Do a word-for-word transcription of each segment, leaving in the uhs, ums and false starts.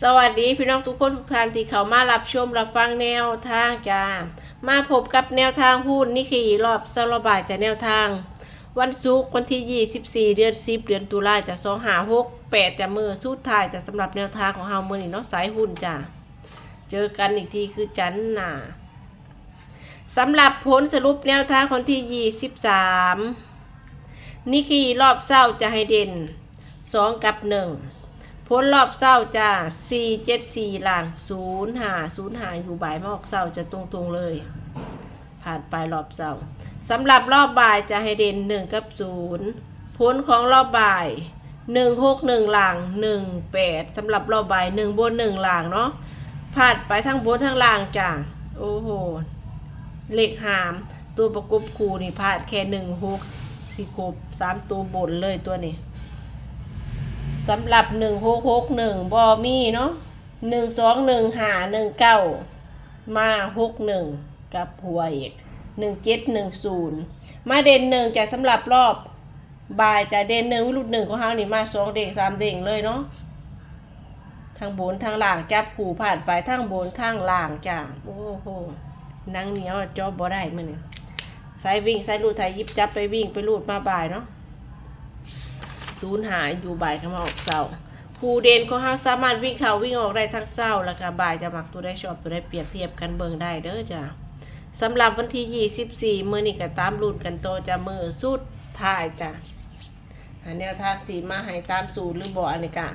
สวัสดีพี่น้องทุกคนทุกท่านที่เข้ามารับชมรับฟังแนวทางจ้า มาพบกับแนวทางหุ้นนิเคอิรอบเช้า รอบบ่ายจ้า แนวทาง วันศุกร์วันที่ยี่สิบสี่ เดือนสิบ เดือนตุลาจ้า สองห้าหกแปดจ้า มื้อสุดท้ายจ้า สำหรับแนวทางของเฮามื้อนี้เนาะ สายหุ้นจ้า เจอกันอีกทีคือจันทร์หน้า สำหรับผลสรุปแนวทางวันที่ยี่สิบสาม นิเคอิรอบเช้าจะให้เด่น สอง กับ หนึ่ง ผลรอบเช้าจะ สี่ เจ็ด สี่ ล่าง ศูนย์ ห้า ศูนย์ ห้า อยู่บ่ายมาออกเช้าจะตรงๆเลย ผ่านไปรอบเช้า สำหรับรอบบ่ายจะให้เด่น หนึ่ง กับ ศูนย์ ผลของรอบบ่าย หนึ่ง หก หนึ่ง ล่าง หนึ่ง แปด สำหรับรอบบ่าย หนึ่ง บน หนึ่ง ล่างเนาะ ผ่านไปทั้งบนทั้งล่างจ้ะ โอ้โห เลขหาม ตัวประกบคู่นี่พลาดแค่ หนึ่ง หก สิครบ สาม ตัวบนเลยตัวนี้ สำหรับ หนึ่ง หก หก หนึ่ง บ่มีเนาะ หนึ่ง สอง หนึ่ง ห้า หนึ่ง เก้า มา หก หนึ่ง กับหัวอีก หนึ่ง เจ็ด หนึ่ง ศูนย์ มาเด่น หนึ่งจ้ะ สำหรับรอบบ่ายจ้ะ เด่น หนึ่ง วิรุธ หนึ่ง ของเฮานี่มา สอง เด้ง สาม เด้งเลยเนาะ ทั้งบนทั้งล่าง จับคู่ผ่านไปทั้งบนทั้งล่างจ้ะ โอ้โห หนังเหนียวจอบบ่ได้มื้อนี้ สายวิ่งสายรูด ไถหยิบจับไปวิ่งไปรูดมาบ่ายเนาะ ศูนย์ ห้า อยู่บ่ายก็มาออกเช้า คู่เด่นของเฮาสามารถวิ่งเข้าวิ่งออกได้ทั้งเช้าแล้วก็บ่าย จะมักตัวใดชอบตัวใดเปรียบเทียบกันเบิ่งได้เด้อจ้ะ สำหรับวันที่ยี่สิบสี่ มื้อนี้ก็ตามลุ้นกันต่อจ้ะ มื้อสุดท้ายจ้ะ อ่า แนวทางสิมาให้ตามสูตรหรือบ่ อันนี้ก็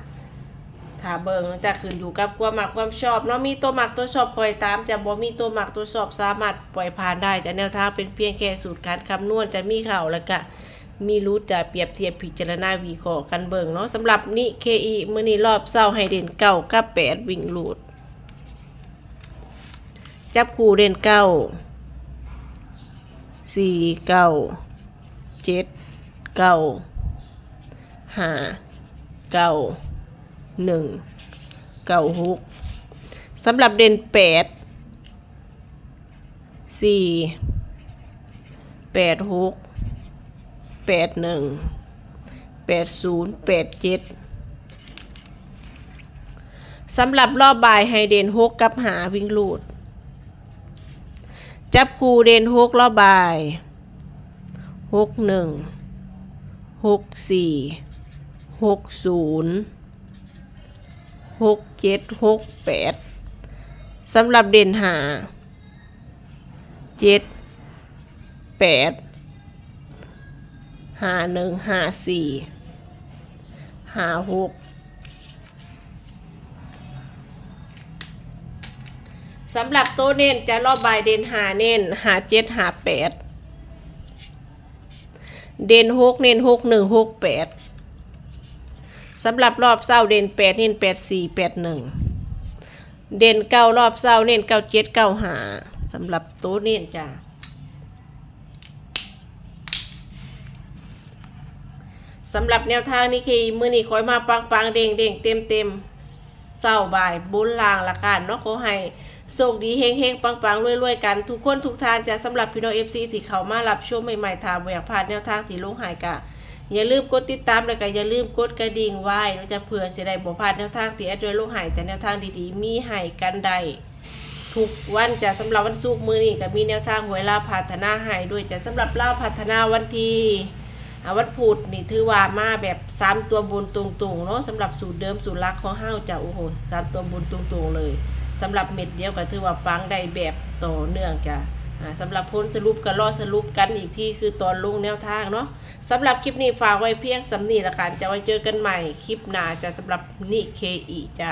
ถ้าเบิ่งจะขึ้นอยู่กับความมักความชอบเนาะ มีตัวมักตัวชอบค่อยตามจ้ะ บ่มีตัวมักตัวชอบสามารถปล่อยผ่านได้จ้ะ แนวทางเป็นเพียงแค่สูตรการคำนวณจ้ะ มีเข้าแล้วก็มีหลุดจ้ะ เปรียบเทียบพิจารณาวิเคราะห์กันเบิ่งเนาะ สำหรับนิเคอิมื้อนี้รอบเช้าให้เด่น เก้า กับ แปด วิ่งรูด จับคู่เด่น เก้า สี่ เก้า เจ็ด เก้า ห้า เก้า หนึ่ง เก้า หก สำหรับเด่น แปด สี่ แปด หก แปด หนึ่ง แปด ศูนย์ แปด เจ็ด สำหรับรอบบ่ายให้เด่น หก กับ ห้า วิ่งรูด จับคู่เด่น หก รอบบ่าย หก หนึ่ง หก สี่ หก ศูนย์ หก เจ็ด หก แปด สำหรับเด่น ห้า เจ็ด แปด ห้า หนึ่ง ห้า สี่ ห้า หก สำหรับตัวเน้นจ้ะ รอบบ่ายเด่น ห้า เน้น ห้า เจ็ด ห้า แปด เด่น หก เน้น หก หนึ่ง หก แปด สำหรับรอบเช้าเด่น แปด เน้น แปด สี่ แปด หนึ่ง เด่น เก้า รอบเช้าเน้น เก้า เจ็ด เก้า ห้า สำหรับตัวเน้นจ้ะ สำหรับแนวทางนิเคอิมื้อนี้ขอให้มาปังๆ เด้งๆ เต็มๆ เช้าบ่ายบนล่างละกันเนาะ ขอให้โชคดีเฮงๆ ปังๆ รวยๆ กันทุกคนทุกท่านจ้ะ สำหรับพี่น้อง เอฟซี ที่เข้ามารับชมใหม่ๆ ถ้าบ่อยากพลาดแนวทางที่ลงให้ก็อย่าลืมกดติดตามแล้วก็อย่าลืมกดกระดิ่งไว้เนาะจ้ะ เพื่อสิได้บ่พลาดแนวทางที่แอดไว้ลงให้จ้ะ แนวทางดีๆ มีให้กันได้ ทุกวันจ้ะ สำหรับวันศุกร์มื้อนี้ก็มีแนวทางหวยลาวพัฒนาให้ด้วยจ้ะ สำหรับลาวพัฒนาวันที่ อ่า วันพุธนี่ถือว่ามาแบบสามตัวบนตรงๆเนาะ สำหรับสูตรเดิมสูตรหลักของเฮาจ้ะ โอ้โห สามตัวบนตรงๆเลย สำหรับเม็ดเดียวก็ถือว่าปังได้แบบต่อเนื่องจ้ะ อ่า สำหรับผลสรุปก็รอสรุปกันอีกทีคือตอนลงแนวทางเนาะ สำหรับคลิปนี้ฝากไว้เพียงส่ำนี้ละกันจ้ะ ไว้เจอกันใหม่คลิปหน้าจ้ะ สำหรับนิเคอิจ้ะ